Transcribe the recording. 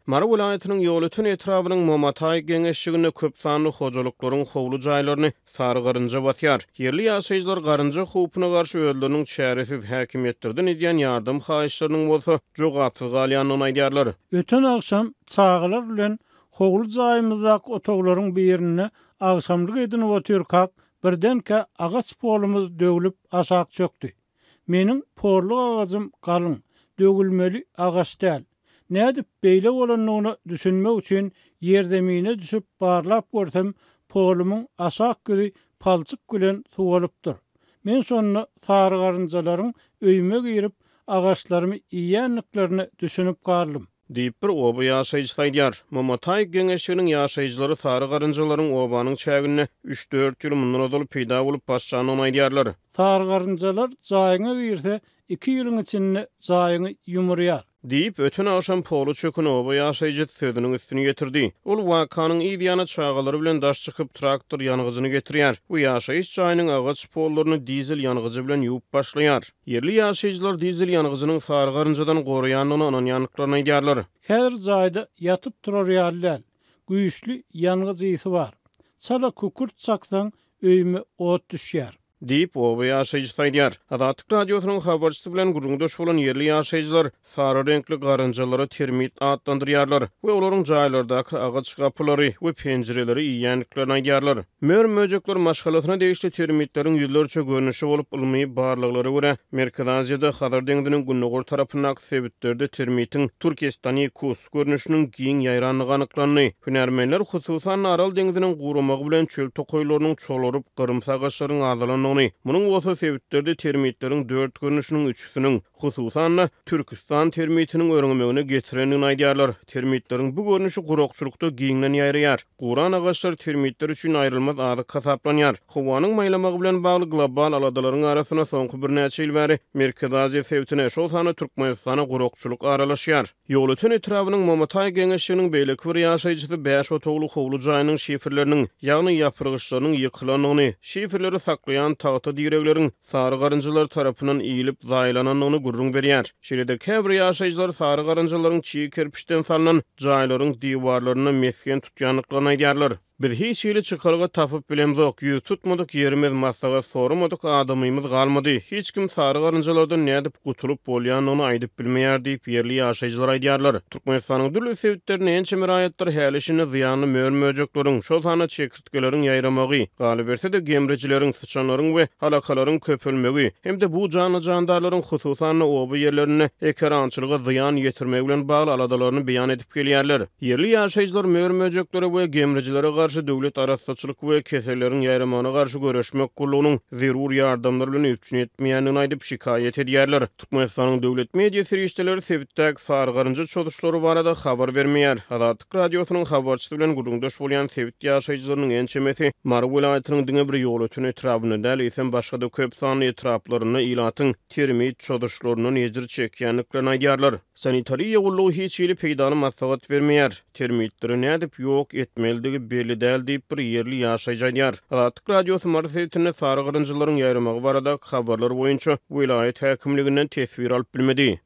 Mary welaýatynyň Ýolöten etrabynyň Momataý geňeşliginde köp sanly hojalyklaryň howly jaýlaryny sary garynja basýar. Ýerli ýaşaýjylar garynja howpuna garşy özleriniň çäresiz, häkimiýetlerden edýän ýardam haýyşlarynyň bolsa jogapsyz galýandygyny aýdýarlar. Öten agşam çagalar bilen howly jaýymyzdaky otaglaryň birinde agşamlyk edinip otyrkak, birdenkä agaç polumyz döwlüp aşak çökdi. Meniň porluk agajym galyň, döwülmeli agaç däl. Nädip beýle bolandygyna düşünmek üçin ýerzemine düşüp barlap görsem, polumyň aşak ýüzi palçyk bilen suwalypdyr. Men şonda sary garynjalaryň öýüme girip, agaçlarymy iýýändiklerine düşünip galdym. Diýip, bir oba ýaşaýjysy aýdýar. Momataý geňeşliginiň ýaşaýjylary sary garynjalaryň obanyň çäginde üç-dört ýyl mundan ozal peýda bolup başlandygyny aýdýarlar. Sary garynjalar jaýyňa girse, iki ýylyň içinde jaýyňy ýumurýar. Diýip, öten agşam poly çöken oba ýaşaýjysy sözüniň üstüni ýetirdi. Ol wakanyň yz ýany çagalary bilen daş çykyp, traktor ýangyjyny getirýär we ýaşaýyş jaýynyň agaç pollaryny dizel ýangyjy bilen ýuwup başlaýar. Ýerli ýaşaýjylar dizel ýangyjynyň sary garynjadan goraýandygyna ynanýandyklaryny aýdýarlar. Häzir jaýda ýatyp turar ýaly däl. Güýçli ýangyç ysy bar. Çala kükürt çaksaň, öýüme ot düşýär. Diýip, oba ýaşaýjysy aýdýar. Azatlyk Radiosynyň habarçysy bilen gürrüňdeş bolan ýerli ýaşaýjylar Sary reňkli garynjalary termit atlandyrýarlar we olaryň jaýlardaky agaç gapylary we penjireleri iýýändiklerini aýdýarlar. Mör-möjekler maşgalasyna degişli termitleriň ýüzlerçe görnüşi bolup, ylmy barlaglara görä, Merkezi Aziýada Hazar deňziniň gündogar tarapyndaky sebitlerde termitiň turkestanikus görnüşiniň giň ýaýrandygy anyklandy. Hünärmenler, hususan-da, Aral deňziniň guramagy bilen çöl tokaýlarynyň çolaryp, gyrymsy agaçlaryň azalandygyny, munuň bolsa sebitlerde termitleriň dört görnüşiniň üçüsiniň, hususan-da, Türküstan termitiniň örňemegine getirendigini aýdýarlar. Termitleriň bu görnüşi gurakçylykda giňden ýaýraýar. Guran agaçlar termitler üçin aýrylmaz azyk hasaplanýar. Howanyň maýlamagy bilen bagly global aladalaryň arasynda soňky birnäçe ýyl bäri Merkezi Aziýa sebitine, şol sanda Türkmenistana gurakçylyk aralaşýar. Ýolöten etrabynyň Momataý geňeşliginiň beýleki bir ýaşaýjysy bäş otagly howly jaýynyň şifrleriniň, ýagny ýapyrgyçlarynyň ýykylandygyny, şifrleri saklaýan tagta diregleriň sary garynjalar tarapyndan iýlip zaýalanandygyny gürrüň berýär. Şeýle-de käbir ýaşaýjylar sary garynjalaryň çig kerpiçden salnan jaýlaryň diwarlarynda mesgen tutýandyklaryny aýdýarlar. Biz hiç hili çykalga tapyp bilemzok, ýüz tutmadyk ýerimiz, maslahat soramadyk adamymyz galmady. Hiç kim sary garynjalardan nädip gutulyp bolýandygyny aýdyp bilmeýär diýip, ýerli ýaşaýjylar aýdýarlar. Türkmenistanyň dürli sebitlerinde ençeme raýatlar häli-şindi zyýanly mör-möjekleriň, şol sanda çekirtgeleriň ýaýramagy, galyberse-de gemrijileriň, syçanlaryň we alakalaryň köpelmegi hem-de bu janly-jandarlaryň hususan-da oba ýerlerinde ekerançylyga zyýan ýetirmegi bilen bagly aladalaryny beýan edip gelýärler. Ýerli ýaşaýjylar mör-möjeklere we gemrijilere garşy döwlet arassaçylyk we keselleriň ýaýramagyna garşy göreşmek gullugynyň zerur ýardamlar bilen üpjün etmeýändigini aýdyp, şikaýat edýärler. Türkmenistanyň döwlet media serişdeleri sebitdäki sary garynja çozuşlary barada habar bermeýär. Azatlyk Radiosynyň habarçysy bilen gürrüňdeş bolýan sebit ýaşaýjylarynyň ençemesi Mary welaýatynyň diňe bir Ýolöten etrabynda däl, eýsem başga-da köp sanly etraplarynda ilatyň termit çozuşlaryndan ejir çekýändiklerini aýdýarlar. Sanitariýa gullugy hiç hili peýdaly maslahat bermeýär. Termitleri nädip ýok etmelidigi belli däl diýip, bir ýerli ýaşaýjy aýdýar. Azatlyk Radiosy Mary sebitinde sary garynjalaryň ýaýramagy baradaky habarlar boýunça welaýat häkimliginden teswir alyp bilmedi.